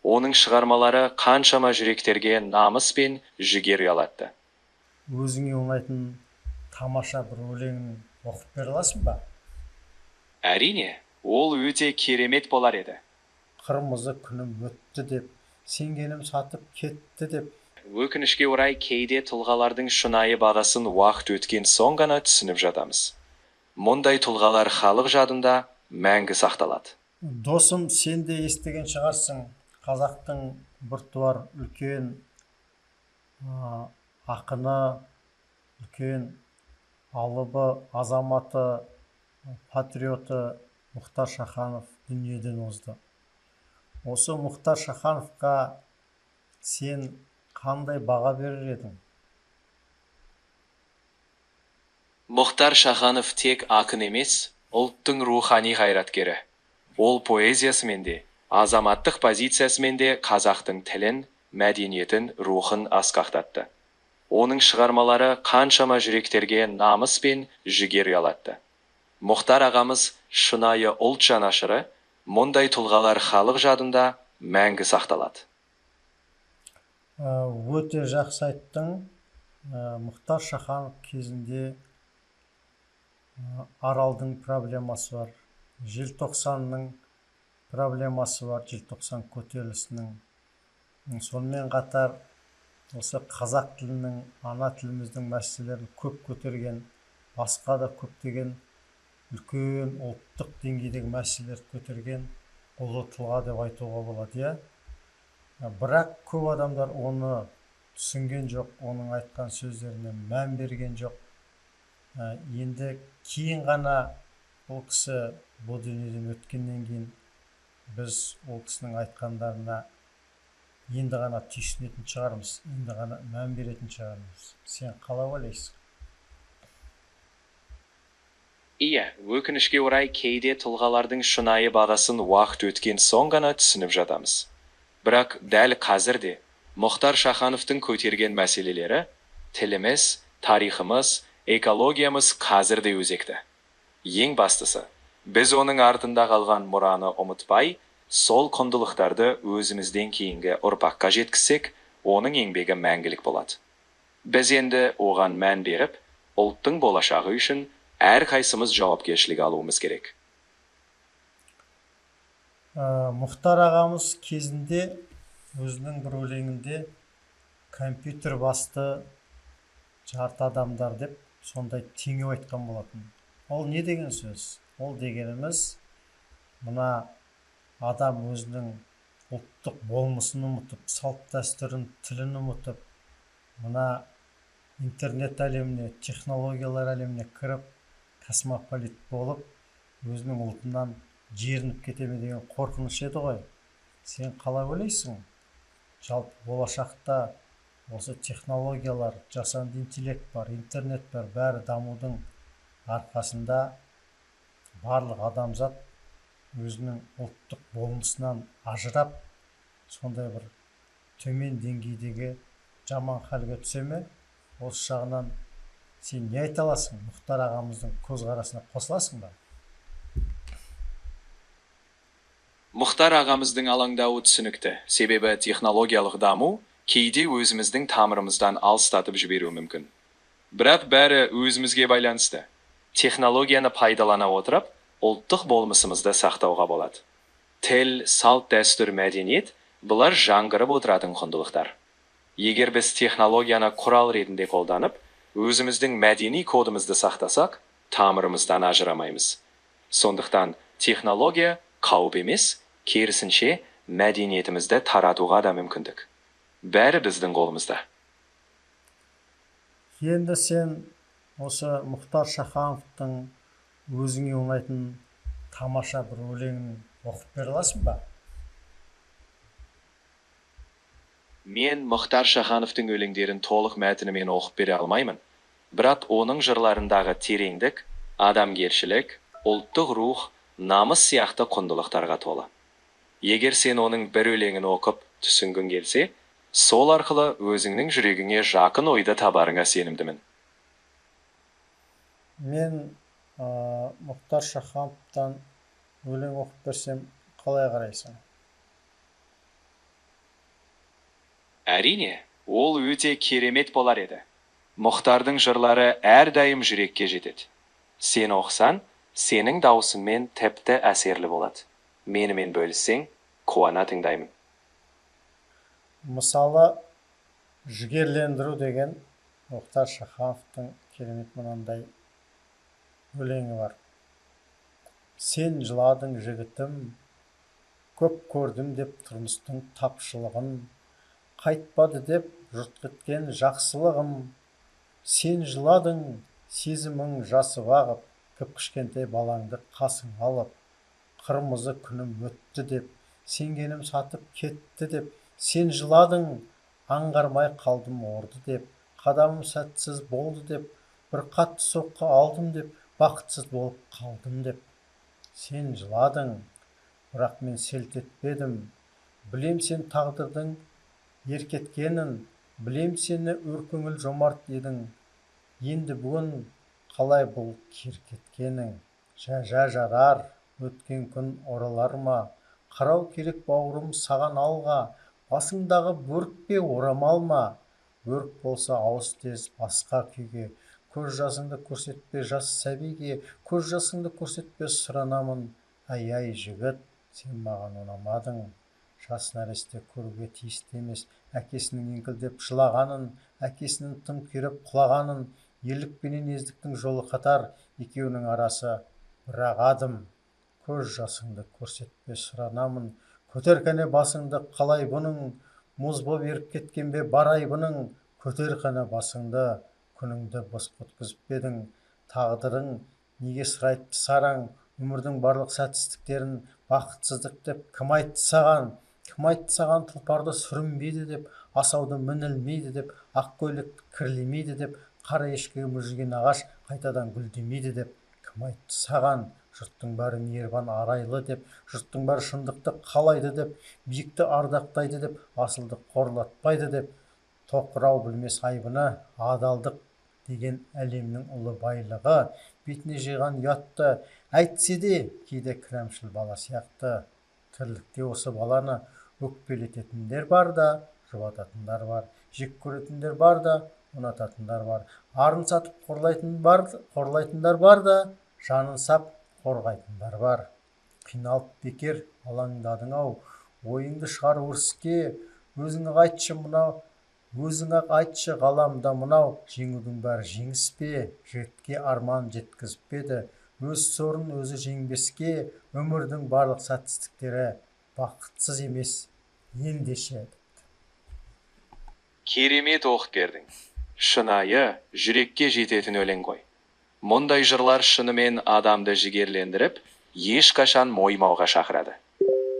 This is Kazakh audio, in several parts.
Оның шығармалары қаншама жүректерге намыс пен жігер ұялатты. Өзіңе ұнайтын тамаша бір өлеңін оқып бере аласың ба? Әрине, ол өте керемет болар еді. Қырмызы күнім өтті деп, сенгенім сатып кетті деп. Өкінішке орай, кейде тұлғалардың шынайы бағасын уақыт өткен соң ғана түсініп жатамыз. Мұндай тұлғалар халық жадында мәңгі сақталады. Досым, сен де естіген шығарсың, қазақтың біртуар үлкен ақыны, үлкен алыбы, азаматы, патриоты Мұхтар Шаханов дүниеден озды. Осы Мұхтар Шахановқа сен қандай баға берер едің? Мұхтар Шаханов тек ақын емес, ұлттың рухани қайраткері. Ол поэзиясымен де, азаматтық позициясымен де қазақтың тілін, мәдениетін, рухын асқақтатты. Оның шығармалары қаншама жүректерге намыс пен жігер ұялатты. Мұхтар ағамыз шынайы ұлт жанашыры, мұндай тұлғалар халық жадында мәңгі сақталады. Өте жақсы айттың. Мұхтар Шаханов кезінде Аралдың проблемасы бар, Желтоқсанның проблемасы бар, Желтоқсан көтерілісінің. Сонымен қатар осы қазақ тілінің, ана тіліміздің мәселелерін көп көтерген, басқа да көптеген үлкен ұлттық деңгейдегі мәселелерді көтерген ұлы тұлға деп айтуға болады, иә? Бірақ көп адамдар оны түсінген жоқ, оның айтқан сөздеріне мән берген жоқ. Енді кейін ғана ол кісі бұл дүниеден өткеннен кейін біз ол кісінің айтқандарына енді ғана түйсінетін шығармыз, енді ғана мән беретін шығармыз. Сен қалай ойлайсың? Иә, өкінішке орай, кейде тұлғалардың шынайы бағасын уақыт өткен соң ғана түсініп жатамыз. Бірақ дәл қазір де Мұхтар Шахановтың көтерген мәселелері тіліміз, тарихымыз, экологиямыз қазір де өзекті. Ең бастысы, біз оның артында қалған мұраны ұмытпай, сол құндылықтарды өзімізден кейінгі ұрпаққа жеткізсек, оның еңбегі мәңгілік болады. Біз енді оған мән беріп, ұлттың болашағы үшін әрқайсымыз жауапкершілік алуымыз керек. Мұхтар ағамыз кезінде өзінің бір өлеңінде компьютер басты жарты адамдар деп сондай теңеу айтқан болатын. Ол не деген сөз? Ол дегеніміз, мына адам өзінің ұлттық болмысын ұмытып, салт дәстүрін, тілін ұмытып, мына интернет әлеміне, технологиялар әлеміне кіріп, космополит болып, өзінің ұлтынан жерініп кете ме деген қорқыныш еді ғой. Сен қалай ойлайсың? Жалпы болашақта осы технологиялар, жасанды интеллект бар, интернет бар, бәрі дамудың арқасында барлық адамзат өзінің ұлттық болмысынан ажырап, сондай бір төмен деңгейдегі жаман халге түсе ме? Осы жағынан сен не айта аласың? Мұхтар ағамыздың көзқарасына қосыласың ба? Мұхтар ағамыздың алаңдауы түсінікті, себебі технологиялық даму кейде өзіміздің тамырымыздан алыстатып жіберуі мүмкін. Бірақ бәрі өзімізге байланысты. Технологияны пайдалана отырып, ұлттық болмысымызды сақтауға болады. Тіл, салт дәстүр, мәдениет бұлар жаңғырып отыратын құндылықтар. Егер біз технологияны құрал ретінде қолданып, өзіміздің мәдени кодымызды сақтасақ, тамырымыздан ажырамаймыз. Сондықтан технология қауіп емес, керісінше мәдениетімізді таратуға да мүмкіндік. Бәрі біздің қолымызда. Енді сен осы Мұхтар Шахановтың өзіңе ұнайтын тамаша бір өлеңін оқып бере аласың ба? Мен Мұхтар Шахановтың өлеңдерін толық мәтінімен оқып бере алмаймын, бірақ оның жырларындағы тереңдік, адамгершілік, ұлттық рух, намыс сияқты құндылықтарға толы. Егер сен оның бір өлеңін оқып түсінгің келсе, сол арқылы өзіңнің жүрегіңе жақын ойды табарыңа сенімдімін. Мен Мұхтар Шахановтан өлең оқып берсем, қалай қарайсың? Әрине, ол өте керемет болар еді. Мұхтардың жырлары әрдайым жүрекке жетеді. Сен оқысаң, сенің дауысыңмен тіпті әсерлі болады. Менімен бөліссең, қуана тыңдаймын. Мысалы, «Жігерлендіру» деген Мұхтар Шахановтың керемет мынандай өлеңі бар: «Сен жыладың, жігітім, көп көрдім деп тұрмыстың тапшылығын, қайтпады деп жұрт кеткен жақсылығым. Сен жыладың, сезімің жасып ағып, кіп кішкентай балаңды қасыңа алып, қырмызы күнім өтті деп, сенгенім сатып кетті деп. Сен жыладың, аңғармай қалдым орды деп, қадамым сәтсіз болды деп, бір қатты соққы алдым деп, бақытсыз болып қалдым деп. Сен жыладың, бірақ мен селт етпедім. Білем сен тағдырдың еркеткенін, білем сені, өркөңіл жомарт едің. Енді бүгін қалай бұл кер кеткенің? Жә, жә, жарар, өткен күн оралар ма? Қарау керек, бауырым, саған алға. Басыңдағы бөрік пе, орамал ма? Бөрік болса, ауыс тез басқа күйге. Көз жасыңды көрсетпе жас сәбиге, көз жасыңды көрсетпе, сұранамын. Әй, әй, жігіт, сен маған ұнамадың. Жас нәресте көруге тиісті емес әкесінің еңкілдеп жылағанын, әкесінің тым күйреп құлағанын. Ерлік пенен ездіктің жолы қатар, екеуінің арасы бір-ақ адым. Көз жасыңды көрсетпе, сұранамын. Көтер, кәне, басыңды. Қалай бұның, мұз боп еріп кеткен бе бар айбының? Көтер, қане, басыңды. Күніңді босқа өткізіп пе едің? Тағдырың неге сырайтты сараң? Өмірдің барлық сәтсіздіктерін бақытсыздық деп кім айтты саған? Кім айтты саған тұлпарды сүрінбейді деп, асауды мінілмейді деп, ақ көйлек кірлемейді деп, қара ешкіге мүжіген ағаш қайтадан гүлдемейді деп? Кім айтты саған жұрттың бәрі мейірбан, арайлы деп, жұрттың бәрі шындықты қалайды деп, биікті ардақтайды деп, асылды қорлатпайды деп? Тоқырау білмес айбыны, адалдық деген әлемнің ұлы байлығы. Бетіне жиған ұятты, әйтсе де кейде кірамшіл бала сияқты. Тірлікте осы баланы өкпелететіндер бар да, жұбататындар бар, жек көретіндер бар да, ұнататындар бар, арын сатып қорлайтын бар, қорлайтындар бар да, жанын сап қорғайтындар бар. Қиналып бекер алаңдадың ау, ойыңды шығар өріске. Өзің ақ айтшы мынау, өзің ақ айтшы, ғаламда мынау жеңудің бәрі жеңіс пе? Жігітке арман жеткізіп пе еді өз сорын өзі жеңбеске? Өмірдің барлық сәтсіздіктері бақытсыз емес ендеше». Керемет оқып бердің. Шынайы, жүрекке жететін өлең ғой. Мұндай жырлар шынымен адамды жігерлендіріп, ешқашан мойымауға шақырады.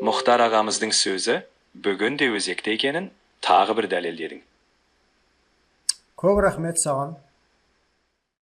Мұхтар ағамыздың сөзі бүгін де өзекті екенін тағы бір дәлелдедің. Көп рахмет саған.